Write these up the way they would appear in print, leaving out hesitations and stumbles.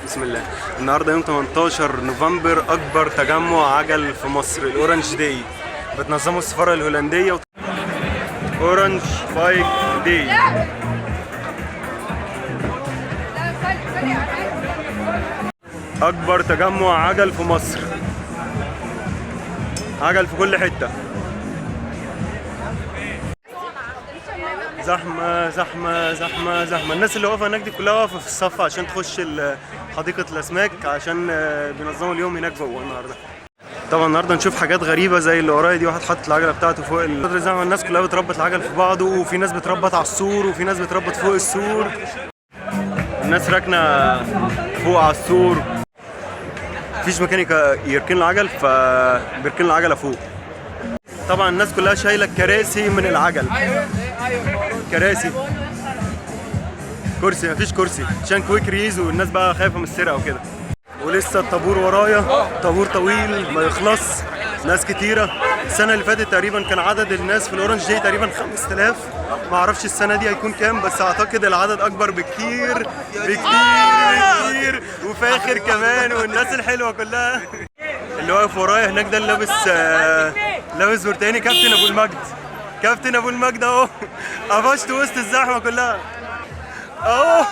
بسم الله. النهارده يوم 18 نوفمبر، اكبر تجمع عجل في مصر، ال Orange Day، بتنظمه السفارة الهولندية. Orange Bike Day. اكبر تجمع عجل في مصر، عجل في كل حتة. زحمة زحمة زحمة زحمة. الناس اللي واقفة هناك دي كلها واقفة في الصف عشان تخش حديقة الأسماك، عشان بينظموا اليوم هناك جوه النهاردة. طبعا النهارده نشوف حاجات غريبة زي اللي ورايا دي، واحد حاطط العجلة بتاعته فوق زحمة. الناس كلها بتربط العجل في بعضه، وفي ناس بتربط على السور، وفي ناس بتربط فوق السور. الناس راكنة فوق على السور، مفيش مكان يركن العجل، فبيركن العجلة فوق. طبعا الناس كلها شايلة الكراسي من العجل، كراسي، كرسي، مفيش كرسي عشان quick release، والناس بقى خايفة من السرقة وكده. ولسه الطابور ورايا، طابور طويل ما يخلص، ناس كتيرة. السنة اللي فاتت تقريبا كان عدد الناس في ال Orange Day تقريبا 5000، ما اعرفش السنة دي هيكون كام، بس اعتقد العدد اكبر بكتير بكتير بكتير، وفاخر كمان، والناس الحلوة كلها. اللي واقف ورايا هناك ده اللي لابس برتقاني، كابتن ابو المجد، كابتن ابو المجد اهو، قفشته وسط الزحمة كلها اهو.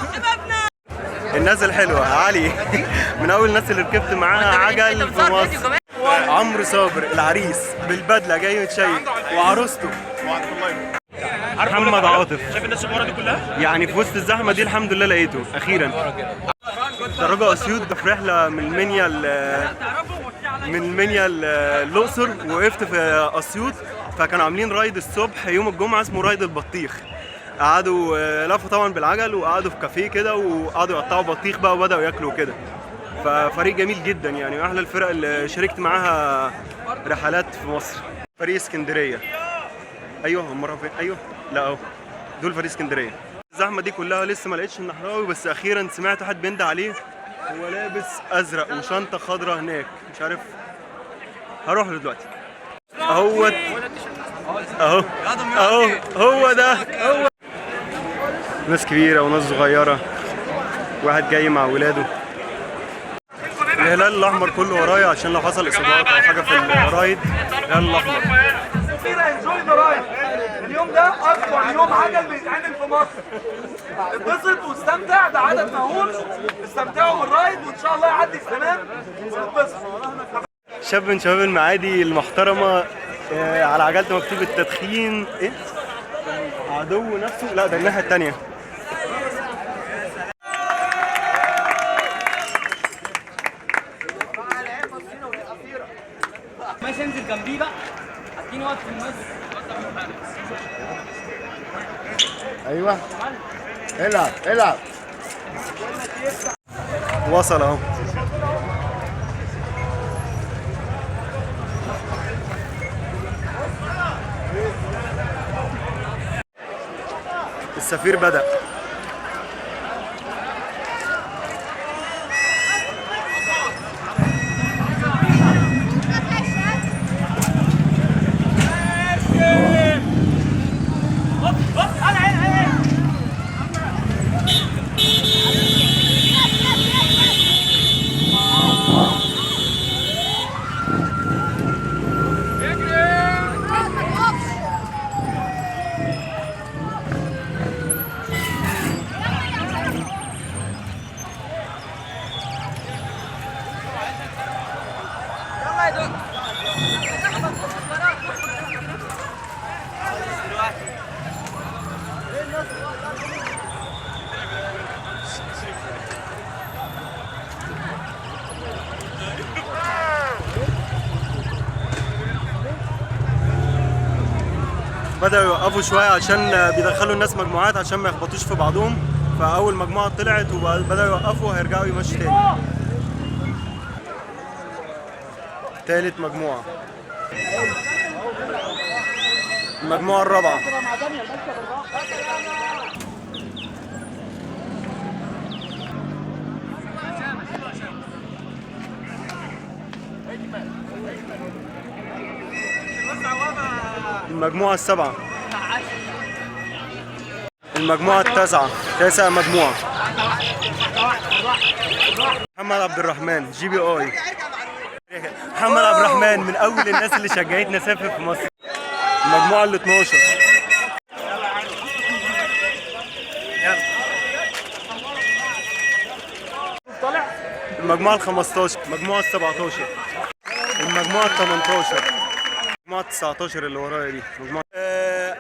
الناس الحلوة، علي من اول الناس اللي ركبت معاها عجل في مصر. عمرو صابر العريس بالبدله جاي متشيك، وعروسته. محمد عاطف، شايف الناس اللي ورا دي كلها؟ يعني في وسط الزحمة دي الحمد لله لقيته اخيرا. دراجة اسيوط في رحله من المنيا الاقصر، وقفت في اسيوط، فكانوا عاملين ride الصبح يوم الجمعة اسمه ride البطيخ. قعدوا لفوا طبعا بالعجل، وقعدوا في كافيه كده، وقعدوا يقطعوا بطيخ بقى، وبداوا ياكلوا كده. ففريق جميل جدا، يعني من احلى الفرق اللي شاركت معاها رحلات في مصر. فريق اسكندرية، ايوه هم راحوا فين؟ ايوه لا اهو دول فريق اسكندرية. الزحمة دي كلها لسه ما لقيتش النحراوي، بس اخيرا سمعت واحد بينده عليه، هو لابس ازرق وشنطه خضراء هناك، مش عارف هروح له دلوقتي. اهو اهو اهو، هو ده هو. ناس كبيرة وناس صغيرة، واحد جاي مع ولاده. الهلال الاحمر كله ورايا عشان لو حصل اصابات او حاجة في ال ride. الهلال الاحمر. enjoy the ride. اليوم ده اكبر يوم عجل بيتعمل في مصر. اتبسط واستمتع، ده عدد مهول. استمتعوا بال ride وان شاء الله يعدي بسلام ونتبسط. شاب من شباب المعادي المحترمة، على عجلته مكتوب التدخين ايه؟ عدو نفسه. لا ده الناحية التانية. ماشي، انزل جنبيه بقى، اديني وقت في النص. ايوه العب العب. وصل اهو. السفير بدأ. بدأوا يوقفوا شوية عشان بيدخلوا الناس مجموعات عشان ما يخبطوش في بعضهم. فأول مجموعة طلعت وبدأوا يوقفوا، هيرجعوا يمشوا تاني. تالت مجموعة، المجموعة الرابعة. المجموعة السابعة، المجموعة التاسعة، تاسع مجموعة. عبد الرحمن GPI. محمد عبد الرحمن من اول الناس اللي شجعتني اسافر في مصر. المجموعة ال 12. المجموعة ال 15، المجموعة ال 17، المجموعة ال 18، المجموعة ال 19 اللي ورايا دي مجموعة.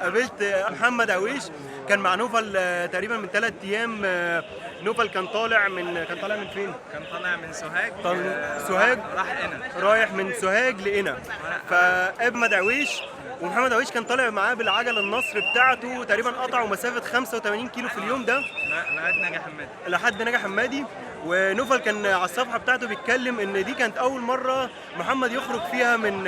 قابلت محمد عويش، كان مع نوفل تقريبا من 3 ايام. نوفل كان طالع من فين؟ كان طالع من سوهاج. سوهاج راح قنا، رايح من سوهاج لقنا. فاحمد عويش ومحمد عويش كان طالع معاه بالعجله النصر بتاعته، تقريبا قطعوا مسافة 85 كيلو في اليوم ده لغاية نجا حمادي. لحد نجا حمادي. ونوفل كان على الصفحة بتاعته بيتكلم ان دي كانت اول مرة محمد يخرج فيها من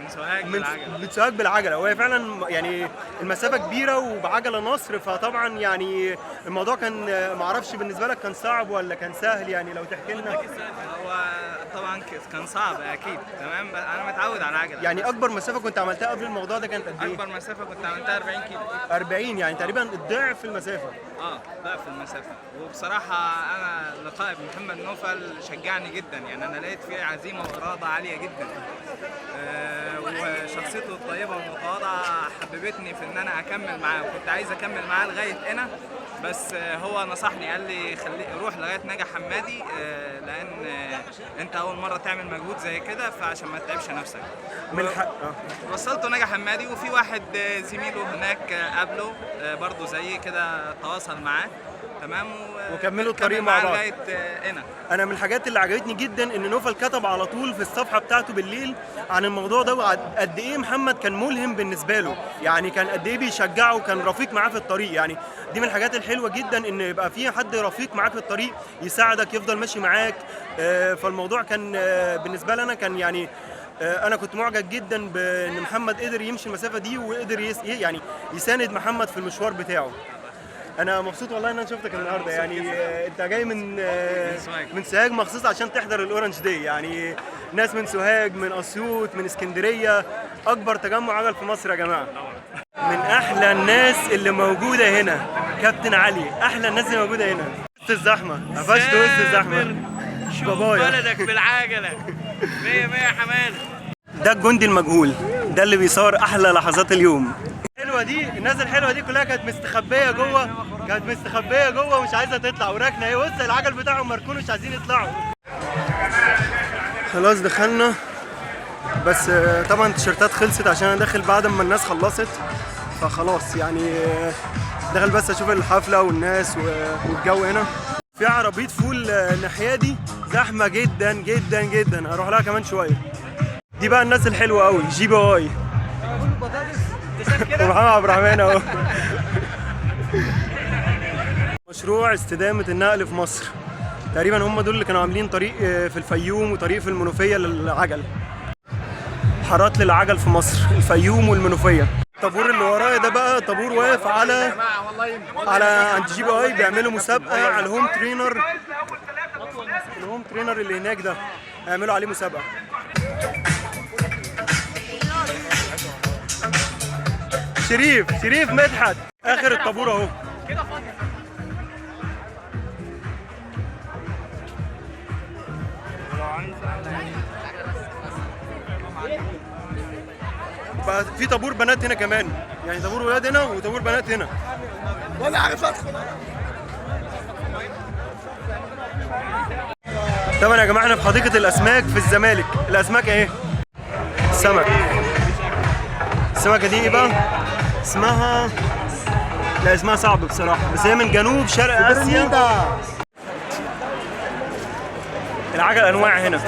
سوهاج بالعجله، من سوهاج بالعجله. وهي فعلا يعني المسافة كبيرة وبعجله نصر، فطبعا يعني الموضوع كان معرفش بالنسبة لك كان صعب ولا كان سهل، يعني لو تحكي لنا. هو طبعا كان صعب اكيد، تمام، انا متعود على العجلة. يعني اكبر مسافة كنت عملتها قبل الموضوع ده كانت قد ايه؟ اكبر مسافة كنت عملتها 40 كيلو. 40، يعني تقريبا الضعف المسافة. ضعف المسافة. وبصراحة انا لقاء بمحمد نوفل شجعني جدا، يعني انا لقيت فيه عزيمة واراده عالية جدا، وشخصيته الطيبة والمتواضعه حببتني في ان انا اكمل معاه، وكنت عايز اكمل معاه لغاية هنا، بس هو نصحني قال لي خلي روح لغاية نجا حمادي، لان انت اول مرة تعمل مجهود زي كده، فعشان ما تتعبش نفسك. من حق وصلته نجا حمادي، وفي واحد زميله هناك قابله برضه زي كده، تواصل معاه، تمام، وكملوا الطريق مع بعض لغاية هنا. انا من الحاجات اللي عجبتني جدا ان نوفل كتب على طول في الصفحة بتاعته بالليل عن الموضوع ده، وقد ايه محمد كان ملهم بالنسبة له، يعني كان قد ايه بيشجعه وكان رفيق معاه في الطريق. يعني دي من الحاجات الحلوة جدا ان يبقى في حد رفيق معاك في الطريق يساعدك، يفضل ماشي معاك. فالموضوع كان بالنسبة لنا كان يعني انا كنت معجب جدا بان محمد قدر يمشي المسافة دي، وقدر يعني يساند محمد في المشوار بتاعه. انا مبسوط والله ان انا شفتك النهارده، يعني انت جاي من سوهاج مخصوص عشان تحضر ال Orange Day. يعني ناس من سوهاج، من اسيوط، من اسكندرية، اكبر تجمع عجل في مصر يا جماعة. من احلى الناس اللي موجودة هنا كابتن علي، احلى الناس اللي موجودة هنا. وسط الزحمة قفشت، وسط الزحمة. شوف بلدك بالعجله 100 100 حمادة. ده الجندي المجهول، ده اللي بيصور احلى لحظات اليوم. الحلوة دي، الناس الحلوة دي كلها كانت مستخبيه جوه، كانت مستخبيه جوه ومش عايزه تطلع، وراكنه اهي. بص العجل بتاعهم مركون مش عايزين يطلعوا. خلاص دخلنا، بس طبعا التيشيرتات خلصت عشان انا داخل بعد ما الناس خلصت، فخلاص يعني دخل بس اشوف الحفلة والناس والجو هنا. في عربية فول الناحية دي زحمة جدا جدا جدا، اروح لها كمان شوية. دي بقى الناس الحلوة قوي، GPI ومحمد عبد الرحمن اهو. مشروع استدامة النقل في مصر، تقريبا هم دول اللي كانوا عاملين طريق في الفيوم وطريق في المنوفية للعجل. حارات للعجل في مصر، الفيوم والمنوفية. الطابور اللي ورايا ده بقى طابور واقف على عند GPI، بيعملوا مسابقة على ال home trainer. ال home trainer اللي هناك ده هيعملوا عليه مسابقة. شريف مدحت اخر الطابور اهو. بقى في طابور بنات هنا كمان، يعني طابور ولاد هنا وطابور بنات هنا. ولا عارف ادخل. طبعا يا جماعة احنا في حديقة الاسماك في الزمالك. الاسماك اهي، السمك، السمكة دي ايه بقى اسمها؟ لا اسمها صعب بصراحة، بس هي من جنوب شرق اسيا. العجل انواع هنا.